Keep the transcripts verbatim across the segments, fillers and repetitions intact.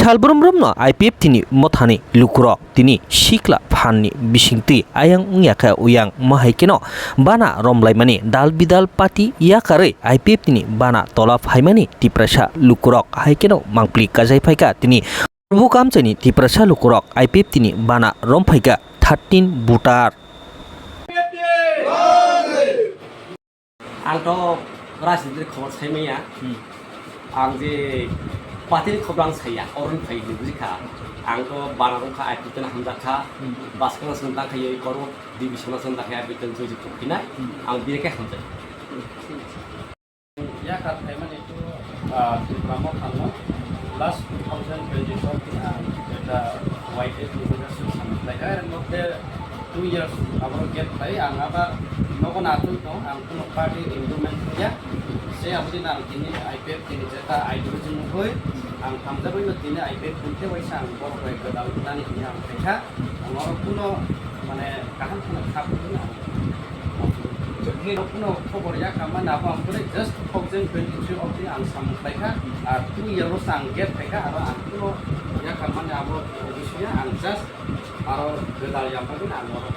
Salbrum brumno I P F T ni mothani lukurok tini sikla phanni bisingtwi ayang wngya khe uyang ma hai kheno bana romlaimani dal bidal party yakarwi I P F T ni bana tola phaimani Tiprasa lukurok hai kheno mangpli kajai phaikha tini. Korbu kamchaini Tiprasa lukurok I P F T ni bana romphaikha thirteen voter. Ang to rajnitini khobor sai manya. Hmm. Ang je party ni khobor ang saiya, oro ni phai hwnwi bujikha. Ang to bana rwkha, I P F T no hamjakha. Hmm. Bwskang no chwng tangkha yoi koro division no chwng tangkha, I P F T no joyjukto khinai. Hmm. Ang bini khe hamjak. Yakar phaimani to, ah, Tipra Motha no last two thousand twenty-four ni ang jeta Y T F ni leadership samung khlaikha, er moddhe two years aboro gap khlai ang abar nogo natung tong, ang kuno party involvement ya, se aboni ang tini I P F T ni jeta ideology nugui ang hamjagui no tini I P F T ni tei waisa ang borok bai gwdal nani hwnwi ang khaikha. Ang oro kuno, mane, kaham kheno kha phuru ang. Nini rok kuno khobor ya kama na bo ang kore just two thousand twenty-three obdi ang samung khlaikha. Ar two year o ang gap khaikha, aro ang kuno ya kama na bo obviously ang just aro gwdal ya bagwi ang oro.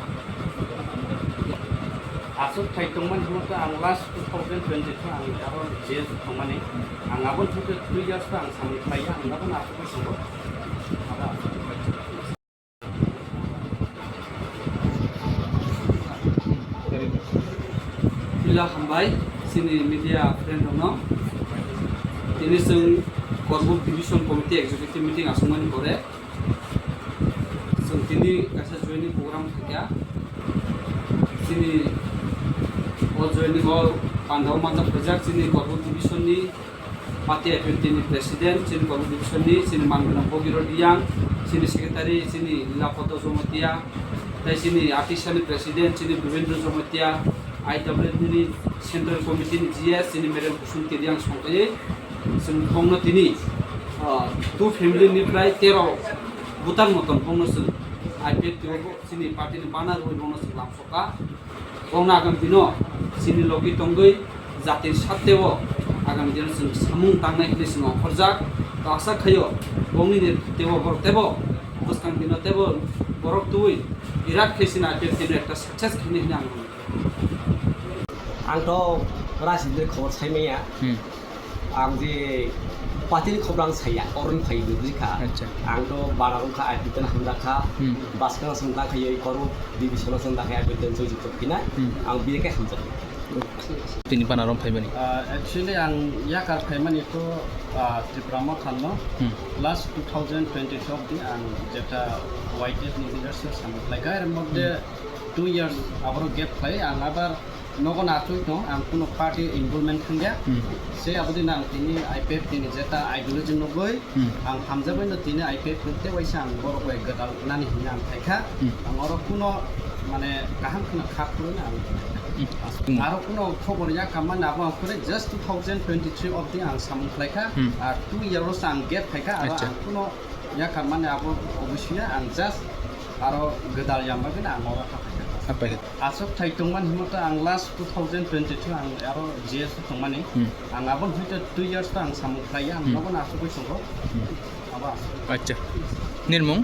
Aswk thai tongmani hwnba ang last two thousand twenty-two ang aro jail tongmani. Ang abo thwkhe two years o ang samung khlaiya, ang abo na aswk tongo. Abo aswk. Pila hambai chini media friend rokno. Tini chwng Korbuk Division Committee Executive Meeting aswkmani pore chwng tini kaisa joining program thangya. Chini o joining o pandao manjak phaijak chini Korbuk Division ni Party I P F T ni President, chini Korbuk Division ni, chini manganang Bogiro Diyang, chini Secretary, chini Nilapoto Jomotia, tei chini Atisa ni President, chini Bibendra Jomotia, I W F ni Central Committee ni G S, chini Madam Kusum Kiriang songkhe, chwng bongno tini, ah, two family ni prai tero voter motom bongno chwng I P F T o bo chini party ni bana rwi bongno chwng lamsokha. Bongno agam dino chini logi tongwi jatini satteo agam dino chwng samung tangnai hinwi chwng ongkhorjak. To asa khaio bongni netritewo borok tebo bwskang dino tebo borok twiwi birat khe chini I P F T no ekta success khainai hinwi ang nukha. Ang to rajnitini khobor sai manya. Hmm. Ang je party ni khobor ang saiya, oro ni phai bujikha. Acha. Ang to bara rwkha, I P F T no hamjakha. Hmm. Bwskang no chwng tangkha yoi koro division no chwng tangkha I P F T no joyjukto khinai. Hmm. Ang bini khe hamjak. Tini bana rom phaimani. Ah, actually ang yakar phaimani to, ah, Tipra Motha no. Hmm. Last two thousand twenty-two di ang jeta Y T F ni leadership samung khlaikha, er moddhe Hmm. two years aboro gap khlai ang abar nogo natung tong, ang kuno party involvement thangya. Hmm. Se aboni ang tini I P F T ni jeta ideology nugui, Hmm. ang hamjagui no tini I P F T tei waisa ang borok bai gwdal nani hinwi ang khaikha. Hmm. Ang oro kuno, mane, kaham kheno kha phuru ang. Hmm. Aro kuno khobor ya kama na bo ang kore just two thousand twenty-three obdi ang samung khlaikha. Hmm. Ar two year o ang gap khaikha, aro Acha. Ang kuno ya kama na abo obviously ang just aro gwdal yamba bini ang oro kha khaikha. Apai. Aswk thai tongmani hwnba ta ang last two thousand twenty-two ang aro G S o tongmani. Hmm. Ang aboni hwnkhe two years ta ang samung khlaiya, ang Hmm. nogo aswk bai tongo. Hmm. Abo aswk. Acha. Nirmung?